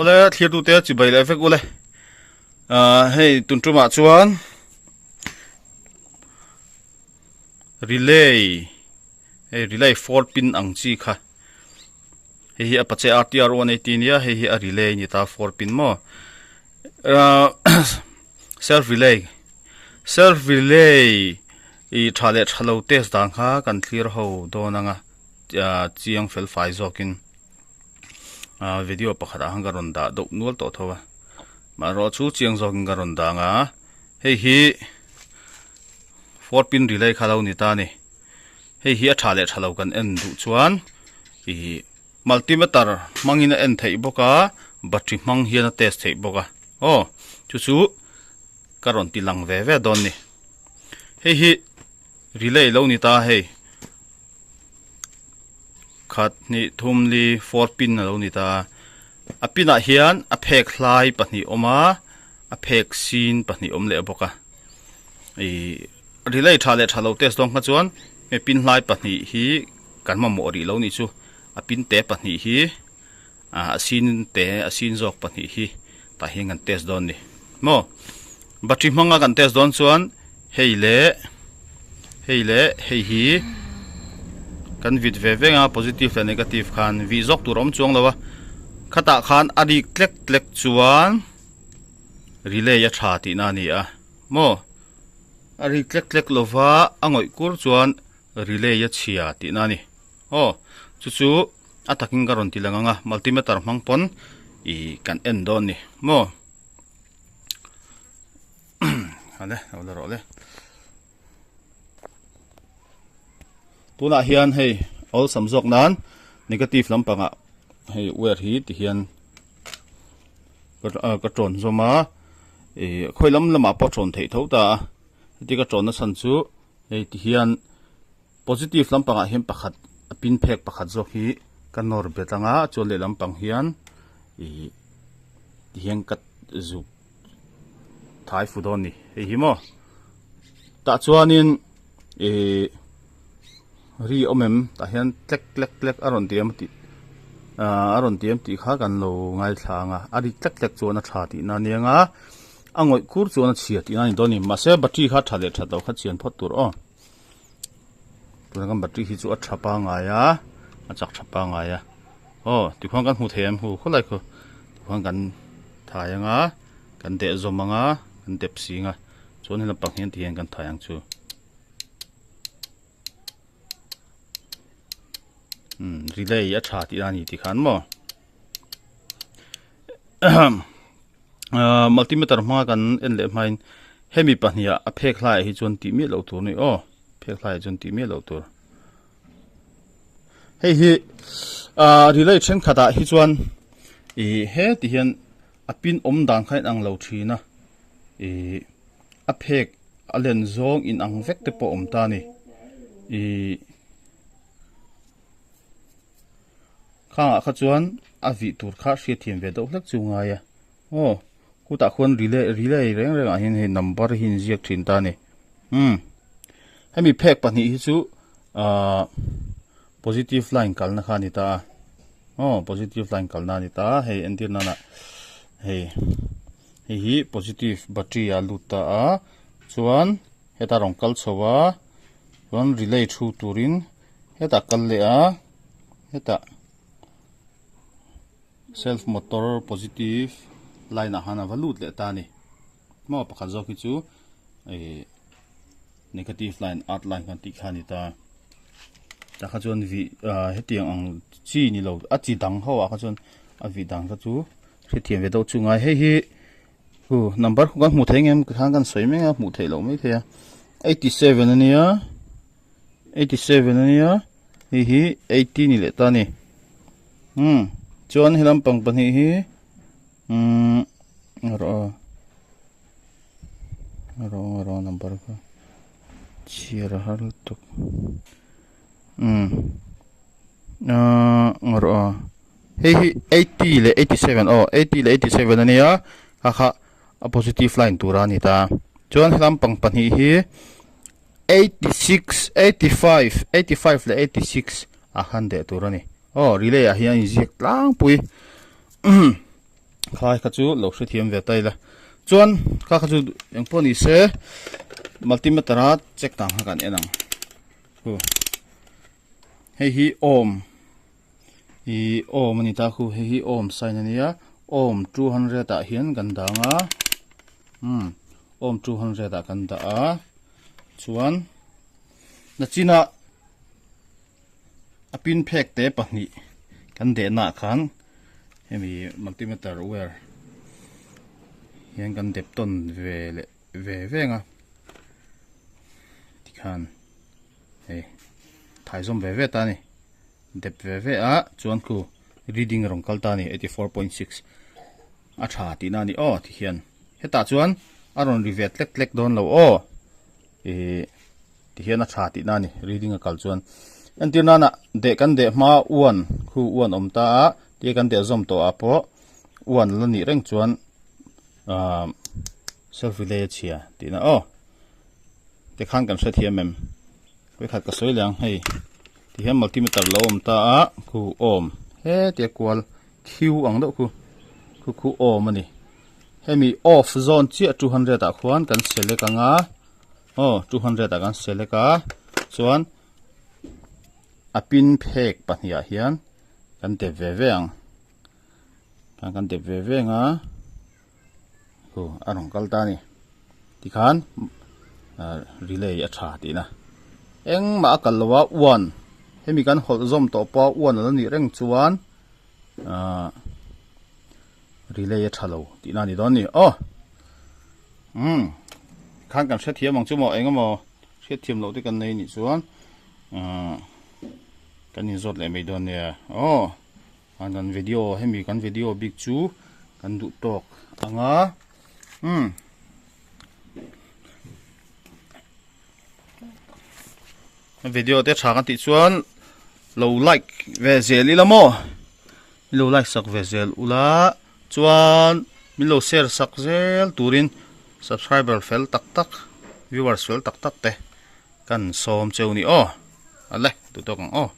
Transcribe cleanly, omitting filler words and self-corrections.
Awle thlir tute chibai leh vek ule ah hei tun tumah chuan relay hei relay four pin ang chi kha hei hi a pache RTR 180 nia hei hi a relay a ni ta four pin maw ah self relay self relay ih tha leh tha lo test dan kha kan thlir ho dawn ang a ah chiang fel fai zawkin. ah video pakhat ah khan ka rawn dah deuh nual tawh tho a maherawh chu chiang zawkin ka rawn dang a hei hi four pin relay kha lo ni ta a ni hei hi a tha leh tha lo kan en duh chuan ih multimeter hmangin a en theih bawk a battery hmang hian a test theih bawk a aw chu chu ka rawn ti lang ve ve dawn a ni hei hi relay lo ni ta hei. Khat hnih thum li four pin a lo ni ta a pin ah hian a phek hlai pahnih awm a a phek sin pahnih awm leh bawk a ihh relay tha leh tha lo test dawn kha chuan hei pin hlai pahnih hi kan mamawh rih lo nih chu a pin te pahnih hi ah a sin te a sin zawk pahnih hi tah hian kan test dawn a ni maw battery hmanga kan test dawn chuan hei leh hei leh hei hi kan vit ve veng a positive leh negative khan vih zawk tur a awm chuang lo a khatah khan a rik tlek tlek chuan relay a tha tihna a ni a maw a rik tlek tlek lova a ngawih kur chuan relay a chhia tihna a ni aw chu chu. A takin ka rawn ti lang ang a, multimeter hmang pawn ih kan en dawn ni maw ale lo la rawh le tunah hian hei awlsam zawk nan negative lampangah hei wire hi ti hian ka tawn zawm a ih khawi lam lamah pawh tawn theih tho ta a heti ka tawn na chhan chu hei ti hian. Positive lampangah hian pakhat a pin phek pakhat zawk hi ka nawr bet ang a chuan lehlam pang hian ih ti hian ka zuk thai fu dawn a ni hei hi maw tah chuanin ih ri awm em tah hian tlek tlek tlek a rawn ti em tih ah a rawn ti em tih kha kan lo ngaithla ang a a ri tlek tlek chuan a tha tihna a nia a ngawih kur chuan a chhia tihna a ni dawn a ni mahse battery kha tha leh that loh kha chian phawt tur aw. Tuna kan battery hi chu a tha pangai a a chak tha pangai a aw tikhuan kan hmu thei em hu khawlai khu tikhuan kan thai anga kan deh zawm anga kan dep sing a chuan helam pang hian tihian kan thai ang chu umm relay a tha tih a ni tikhan maw Ahh multimeter hmanga kan en leh hmain hemi pahniha a phek hlaiah hi chuan tih miah loh tur a ni aw phek hlaiah chuan tih miah loh tur hei hi ahh relay thenkhatah hi chuan ih heti hian a pin awm dan kha a inang lo thin a ih a phek a len zawng inang vek te pawh a awm ta a ni ih. Khangah kha chuan a vih tur kha hriatthiam ve deuh hlek chu ngai a aw khutah khuan relay relay reng reng ah hian hei number hi an ziak thin ta a ni umm hemi phek pahnih hi chu ahh positive line kalna kha a ni ta a aw positive line kalna a ni ta a hei entir nana hei hei hi positive battery ah a lut ta a chuan heta rawn kal chho a chuan relay thu turin hetah kal leh a. Hetah self motor positive line ah khan a va lut leh ta a ni maw pakhat zawk hi chu ih negative line earth line kan tih kha a ni ta tah kha chuan vih ah hetiang ang chi ni lo a chi dang ho ah kha chuan a vih dan kha chu hrethiam ve deuh chu ngai hei hi hu number kha kan hmuh theih ang em tikhan kan sawi mek a hmuh theih loh maithei a 87 a nia. 87 a nia hei hi 80 ni leh ta a ni umm chuan he lampang pahnih hi umm a rawh a rawh a rawh number kha chhiar a har lutuk umm ahh a rawh a hei hi 80 leh 87 aw 80 leh 87 a nia kha kha a positive line tur a ni ta chuan he lampang pahnih hi. 86, 85, 85 leh 86 a han deh tur a ni. Aw, relay ah hian a inziak tlangpui. Khalai kha chu lo hrethiam ve ta ila. Chuan kha kha chu engpawh ni se multimeter a check tang kha kan en ang. Khu hei hi ohm ih ohm a ni ta khu hei hi ohm sign a nia ohm 200 ah hian kan dang a umm ohm 200 ah kan dah a chuan nachinah A pin phek te pahnih kan dehna ah khan hemi multimeter wire hian kan dep tawn ve leh ve veng a tikhan hei thai zawm ve ve ta a ni dep ve ve a chuan khu reading a rawn kal ta a ni 84.6 a tha tihna a ni aw tikhian hetah chuan a rawn ri ve tlek tlek dawn lo aw ih. Ti hian a tha tihna a ni, reading a kal chuan. Entir nana deh kan deh hma uan khu uan awm ta a, tia kan deh zawm tawh ah pawh uan la nih reng chuan ahh self relay a chhia tihna aw. Tikhan kan hrethiam em? Vawikhat ka sawi leh ang hei ti hian multimeter lo awm ta a khu awm hetia kual khiu ang deuh khu khu khu awm a ni. Hemi off zawn chiah 200 ah khuan kan select ang a. Aw 200 ah kan select a chuan a pin phek pahnih ah hian kan dep ve ve ang chuan kan dep ve ve ang a khu a rawn kal ta a ni tikhan ah relay a tha tihna engmah a kal lo a one hemi kan hawlh zawm tawh pawh a one a lo nih reng chuan ah relay a tha lo tihna a ni dawn a ni aw. Umm khan kan hrethiam ang chu maw eng emaw hriatthiam loh te kan nei nih chuan ahh kan inzawt leh mai dawn nia aw khan kan video hemi kan video bik chu kan duh tawk ang a umm video te tha kan tih chuan lo like ve zel ila maw min lo like sak ve zel ula. Chuan min lo share sak zel turin subscriber fel tak tak viewers fel tak tak te kan sawm cheu ni aw ale duh tawk ang aw.